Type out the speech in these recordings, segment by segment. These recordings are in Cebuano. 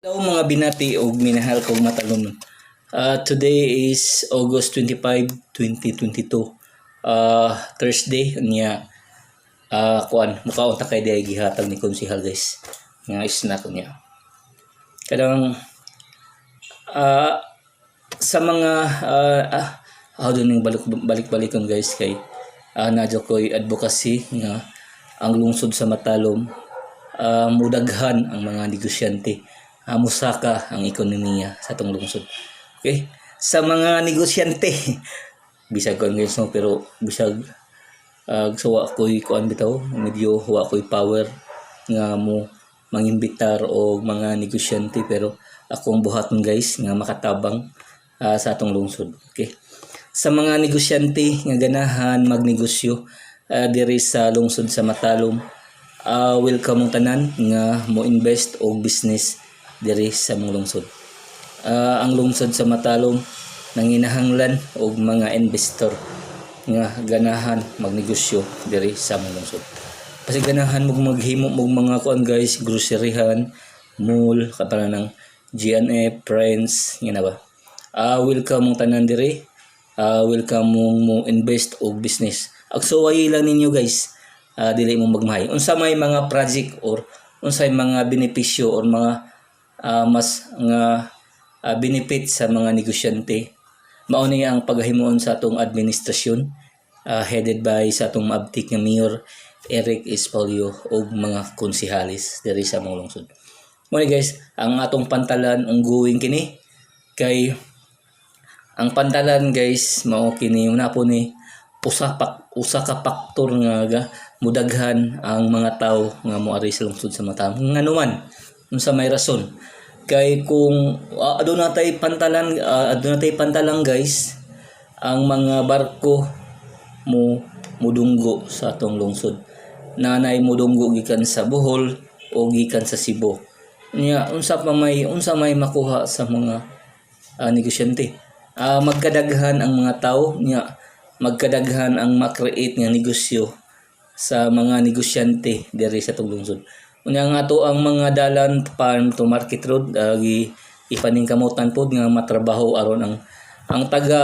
Hello, mga binati og minahal kong Matalomnon. Today is August 25, 2022. Thursday niya, kuan mukaon ta kay diay gihatag ni konsehal, guys, nga snack niya. Kanang sa mga how do ning balik balik balikon, guys, kay naa ko'y advocacy nga ang lungsod sa Matalom, mudaghan ang mga negosyante, musaka ang ekonomiya sa atong lungsod. Okay? Sa mga negosyante, bisag kuan, guys, no, pero bisag so wa ko'y kuan bitaw, medyo wa ko'y power nga mo mangimbitar og mga negosyante, pero akong buhaton, guys, nga makatabang sa atong lungsod. Okay? Sa mga negosyante nga ganahan magnegosyo diri sa lungsod sa Matalom, welcome mong tanan nga mo invest og business diri sa mong lungsod. Ang lungsod sa Matalom nanginahanglan og mga investor nga ganahan magnegosyo diri sa mong lungsod. Kasi ganahan mo maghimo mo mga kuan, guys, groceryhan, mall, kapala ng GNF, Friends, nga na ba? Welcome mong tanan diri. Welcome mong mo invest og business. Agsuway lang ninyo, guys. Dili mo magmahay. Unsa may mga project or unsay mga benepisyo or mga mas nga benefit sa mga negosyante? Mao ni ang paghimuon sa atong administrasyon, headed by sa atong maabtik nga Mayor Eric Espolio ug mga konsehalis diri sa among lungsod. Mao ni, guys, ang atong pantalan ongoing kini kay ang pantalan, guys, mao kini na po ni usa ka faktor nga mudaghan ang mga tao nga moari sa lungsod sa Matalom. Ngano man, unsa may rason? Kay kung aduna tay pantalan, guys, ang mga barko mo mudunggo sa atong lungsod. Nanay mudunggo gikan sa Bohol o gikan sa Cebu. Nya unsa may makuha sa mga negosyante? Magkadaghan ang mga tao nya magkadaghan ang ma-create nga negosyo sa mga negosyante diri sa atong lungsod. Unya nga ato ang mga dalan farm to market road, gi ipaningkamutan pod nga matrabaho aron ang taga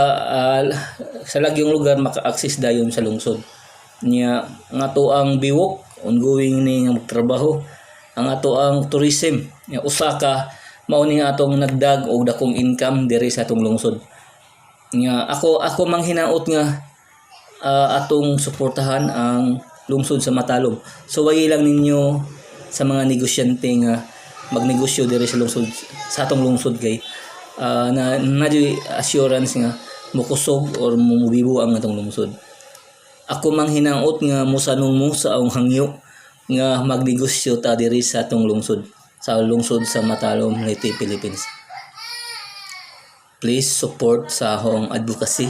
sa lagyong lugar maka-access dayon sa lungsod. Nya ang ato ang biwok ongoing ni nga magtrabaho. Ang ato ang tourism nya usa ka mao ni nga atong nagdag og dakong income diri sa atong lungsod. Nya ako manghinaot nga atong suportahan ang lungsod sa Matalom. So way lang ninyo sa mga negosyante nga magnegosyo diri sa lungsod, sa atong lungsod, kay na na assurance nga mukusog or mubibo ang atong lungsod. Ako manghinaot nga mosanong mo sa akong hangyo nga magnegosyo ta diri sa atong lungsod, sa lungsod sa Matalom, Leyte, Philippines. Please support sa akong advocacy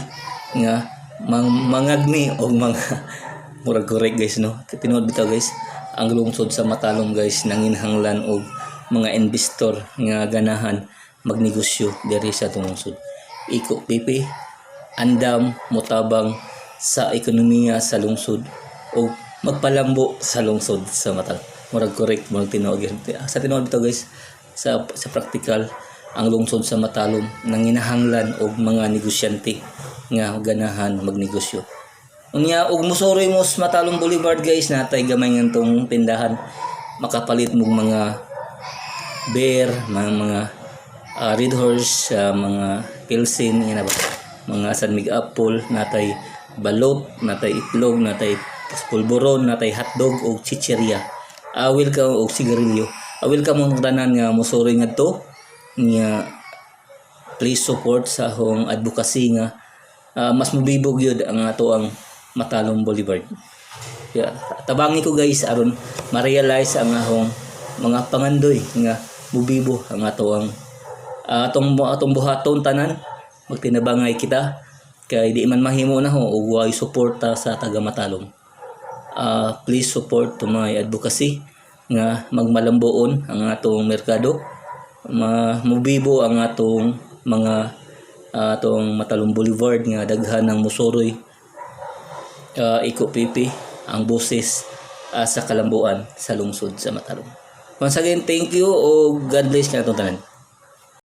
nga mangagni og mga murag correct, guys, no. Tinuod bitaw, guys, ang lungsod sa Matalom, guys, nanginhanglan og mga investor nga ganahan magnegosyo diri sa atong lungsod. Iko PP andam motabang sa ekonomiya sa lungsod o magpalambo sa lungsod sa Matalom. Murag correct, murag tinuod. Sa tinuod bitaw, guys, sa practical, ang lungsod sa Matalom nanginahanglan og mga negosyante nga ganahan magnegosyo. Unya ug musuroy mo sa Matalom Boulevard, guys, natay gamay ngadtong tindahan, makapalit mo mga beer, mga Red Horse, mga Pilsen, yan na ba? Mga San Mig Apple, natay balot, natay itlog, natay pulboron, natay hotdog o chichirya. Welcome og sigarilyo. Welcome mong tanan nga musuroy ngadto nga please support sa akong advocacy nga mas mubibog yun ang ato ang Matalom Boulevard. Yeah, tabangi ko, guys, aron ma-realize ang akong mga pangandoy nga mubibo ang ato ang atong buhaton tanan, magtinabangay kita kay di man mahimo na ho og way suporta sa taga Matalom. Please support to my advocacy nga magmalambuon ang atong merkado, mubibo ang atong mga atong Matalom Boulevard nga daghan ng musuroy. Iko pipi ang boses sa kalambuan sa lungsod sa Matalom. Once again, thank you o God bless kanatong tanan.